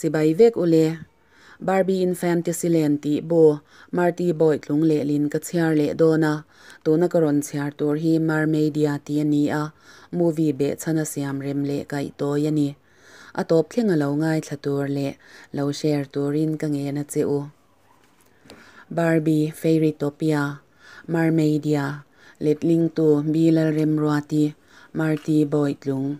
Chibai vek ule. Barbie in Fantasyland tih bu Marty Bawitlung lehlin ka chhiar leh dawn a, tuna ka rawn chhiar tur hi Mermaidia tih a ni a, movie behchhana siam rem leh kaih tawi a ni. A tawp thleng a lo ngaithla tur leh lo share turin ka ngen a che u. Barbie, Fairytopia, Mermaidia, letlingtu Bilal Remruati, Marty Bawitlung.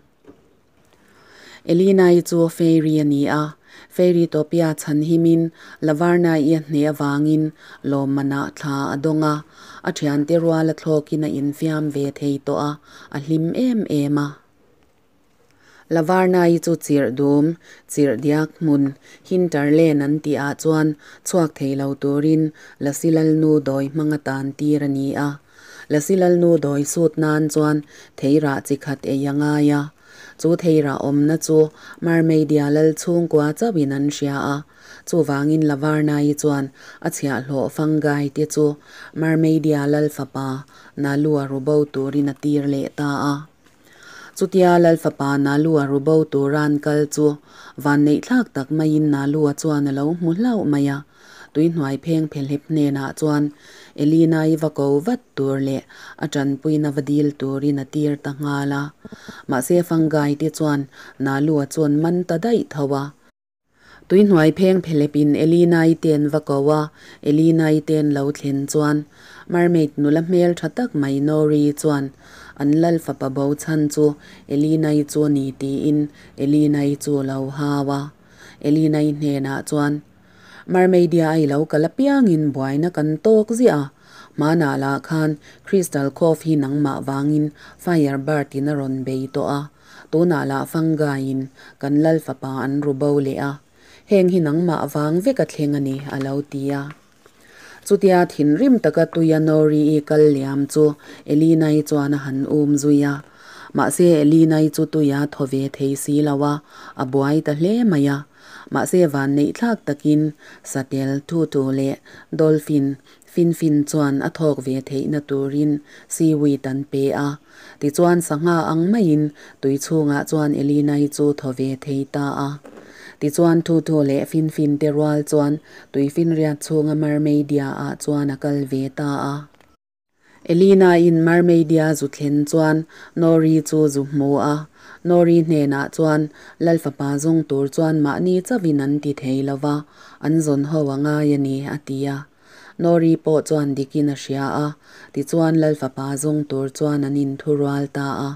Elina-i chu Fairy a ni a, Fairytopia chhanhimin Laverna-i a hneh avangin lawmmanah thla a dawng a, a thiante rual a thlawkin a infiam ve thei tawh a, a hlim em em a. Laverna-i chu chirh dum, chirh diak hmun, hinterland an tih ah chuan chhuak thei lo turin Lasi Lalnu dawi hmang a tan tir a ni a. Lasi Lalnu dawi sut nan chuan theirah chi khat ei a ngai a. Chu theirah awmna chu Mermaidia lal chhungkua chauhin an hria a, chuvangin Lavarnai chuan a chhiahhlawh fungi te chu Mermaidia lal fapa Nalua ru bo turin a tir leh ta a. Chutia lal fapa Nalua ru bo tura an kal chu vanneihthlak tak maiin Nalua chuan a lo hmu hlauh mai a. Tuihnuai pheng phelhep hnenah chuan Elina-i va ko vat tur leh a tanpuina va dil turin a tir ta nghal a. Mahse Fungi te chuan Nalu-a chuan man ta daih tho a. Tuihnuai pheng phelhepin Elina-i ten va ko a, Elina-i ten lo thlen chuan Mermaid nula hmel tha tak mai Nori chuan an lal fapa bo chhan chu Elina-i chu a ni tiin Elina-i chu a lo hau a. Elina-i hnenah chuan Mermaidia ai lo kal apiangin buaina kan tawk ziah a, hmanah lah khan Crystal Cove hi nangmah vangin Fire Bird in a rawn bei tawh a, tunah lah Fungi in kan lal fapa an ru bo leh a, heng hi nangmah vang vek a thleng a ni a lo ti a. Chutia thinrim taka tuia Nori-i kal liam chu Elina-i chuan a han um zui a, mahse Elina-i chu tuia thaw ve thei si lo a, a buai ta hle mai a. Mahse vanneih thlak takin satel Tutu leh dolphin Finfin chuan a thawk ve theihna turin seaweed an pe a. Tichuan sangha ang maiin tui chhungah chuan Elina-i chu thaw ve thei ta a. Tichuan Tutu leh Finfin te rual chuan tuifinriat chhunga Mermaidia-ah chuan a kal ve ta a. Elina-in Mermaidia zu thlen chuan Nori chu zu hmu a. Nori hnenah chuan Lal fapa zawng tur chuan mahni chauhin an ti thei lo va, an zawn ho a ngai a ni, a ti a. Nori pawh chuan dikin a hria a, tichuan Lal fapa zawng tur chuan an inthurual ta a.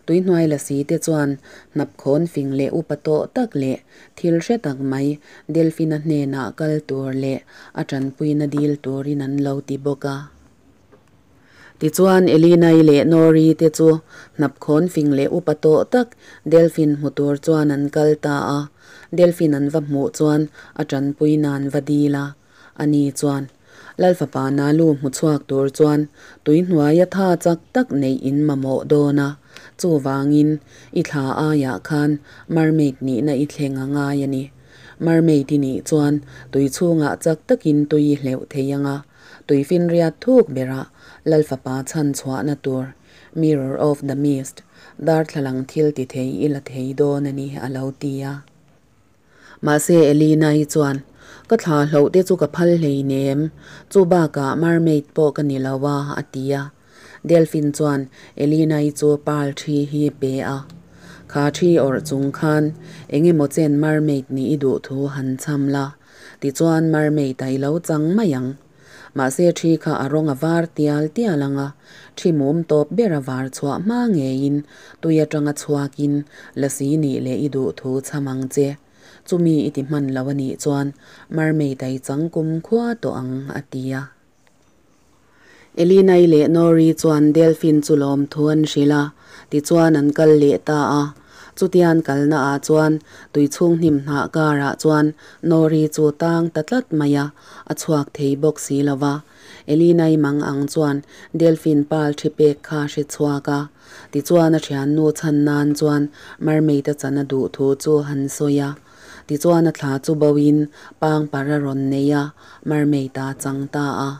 Tuihnuai lasi te chuan hnapkhawn fing leh upa tawh tak leh thil hre tak mai Delphina hnenah kal tur leh a tanpuina dil turin an lo ti bawk a. Tichuan Elinai leh Nori te chu hnapkhawn fing leh upa tawh tak Delphine hmu tur chuan an kal ta a. Delphine an va hmuh chuan a tanpuina an va dil a. Ani chuan, Lal fapa Nalu hmu chhuak tur chuan tui hnuaia tha chak tak neih in mamawh dawn a, chuvangin i thla aiah khan mermaid nihna i thleng a ngai a ni. Mermaid i nih chuan tui chhungah chak takin tui i hleuh thei ang a, tui finriat thuk berah Lal fapa chhan chhuahna tur Mirror of the Mist, darthlalang thil ti thei i la thei dawn a ni, a lo ti a. Mahse Elina-i chuan, Ka thla hloh te chu ka phal hleinem, chu bakah mermaid pawh ka ni lo a, a ti a. Delphine chuan Elina-i chu pearl thi hi pe a. Kha thi awrh chung khan eng emaw chen mermaid nih i duh thu han cham la, tichuan mermaid a i lo chang mai ang. Mahse thi kha a rawng a var tial tial ang a, thi mum tawp ber a var chhuah hma ngeiin tui atanga chhuakin lasi nih leh i duh thu chham ang che. Chumi i ti hman lo a nih chuan mermaid a i chang kum khua tawh ang, a ti a. Elinai leh Nori chuan Delphine chu lawmthu an hrilh a, tichuan an kal leh ta a. Chutian kalna ah chuan tui chhung hnim hnah karah chuan Nori chu tang ta tlat mai a, a chhuak thei bawk si lo va. Elinai mang ang chuan Delphine pal thi pek kha a hre chhuak a, tichuan a thiannu chhan nan chuan mermaid a chan a duh thu chu han sawi a. Tichuan a thla chu bo in pangpar a rawn nei a, mermaid a chang ta a.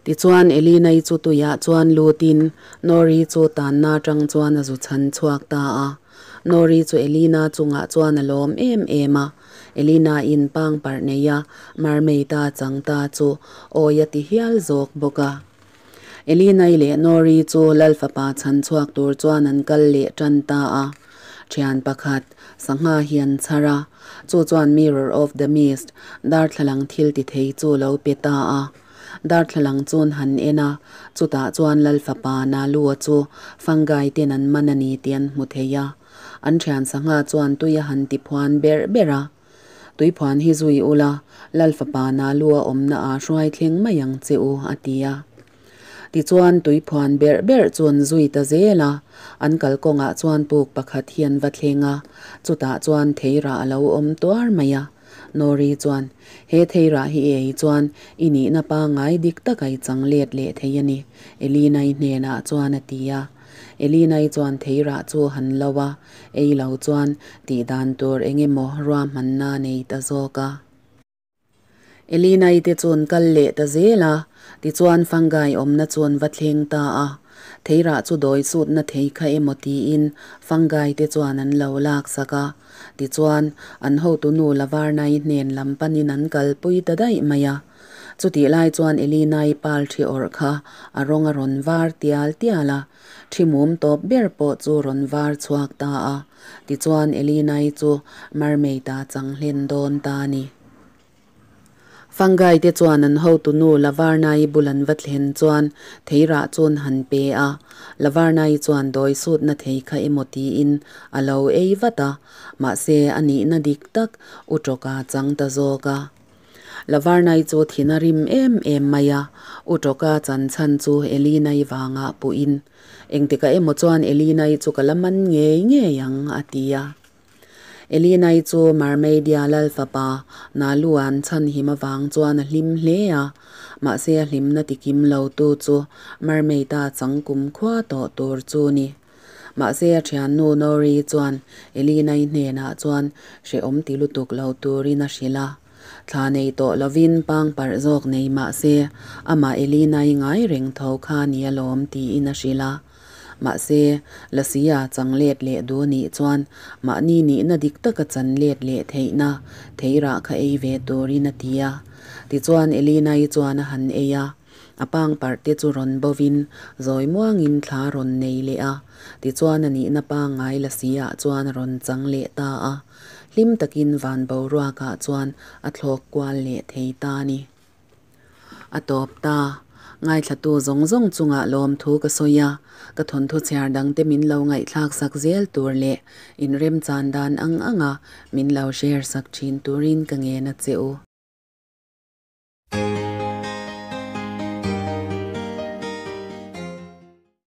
Tichuan Elina-i chu tuiah chuan lutin Nori chu tanna atang chuan a zu chhan chhuak ta a. Nori chu Elina chungah chuan a lawm em em a, Elina in pangparh nei a mermaid a chang ta chu awi a ti hial zawk bawk a. Elina-i leh Nori chu Lal fapa chhan chhuak tur chuan an kal leh tan ta a. Thian pakhat, sangha hi an chhar a, chu chuan Mirror of the Mist, darthlalang thil ti thei chu lo pe ta a. Darthlalang chuan han en a, chutah chuan Lal fapa Nalua chu fungi ten an man a ni tih an hmu thei a. An thian sangha chuan tui a han ti phuan berh berh a. Tuiphuan hi zui ula, Lal fapa Nalua awmna ah hruai thleng mai ang che u, a ti a. Tichuan tuiphuan berh berh chu an zui ta zel a, an kalkawngah chuan puk pakhat hi an va thleng a, chutah chuan theirah a lo awm tuar mai a. Nori chuan, He theirah hi i ei chuan i nihna pangngai dik taka i chang let leh thei a ni, Elina-i hnenah chuan a ti a. Elina-i chuan theirah chu a han lo a, ei lo chuan tihdan tur eng emaw ruahmanna a nei ta zawk a. Elina-i te chu an kal leh ta zel a, tichuan fungi awmna chu an va thleng ta a. Theirah chu dawi sutna thei kha emaw tiin fungi te chuan an lo laksak a. Tichuan, an hotunu Lavarna-i hnen lam panin an kalpui ta daih mai a. Chutih lai chuan Elina-i pal thi awrh kha a rawng a rawn var tial tial a, thi mum tawp ber pawh chu rawn var chhuak ta a. Tichuan, Elina-i chu mermaid-a chang hlen dawn ta a ni. Fungi te chuan an hotunu Lavarna-i bul an va thlen chuan theirah chu an han pe a, Lavarna-i chuan dawi sutna thei kha emaw tiin a lo ei vat a, mahse a nihna dik tak u tawka chang ta zawk a. Lavarna-i chu thin a rim em em mai a, u tawka chan chhan chu Elina-i vangah puhin, Engtikah emaw chuan Elina-i chu ka la man ngei ngei ang, a ti a. Elinai chu Mermaidia lal fapa Nalua'n chhanhim avang chuan a hlim hle a, mahse a hlimna tikim lo tu chu Mermaid-a chang kumkhua tawh tur chu ni. Mahse a thiannu Nori chuan Elinai hnenah chuan hrehawm ti lutuk lo turin a hrilh a. Thla nei tawh lovin pangparh zawk nei mahse amah Elinai ngai reng tho kha ni alawm tiin a hrilh a. Mahse, Lasi-a chang let leh duh anih chuan mahni nihna dik taka chan let leh theihna theirah kha ei ve turin a ti a. Tichuan Elina-i chuan a han ei a, a pangparh te chu rawn bovin zawi muangin thla rawn nei leh a. Tichuan a nihna pangngai Lasi-ah chuan a rawn chang leh ta a, hlim takin van boruakah chuan a thlawk kual leh thei ta a ni. A tawp ta. Ngaithlatu zawng zawng chungah lawmthu ka sawi a, ka thawnthu chhiar dangte min lo ngaihthlak sak zel tur leh inremchan dan ang anga min lo share sak thin turin ka ngen a che u.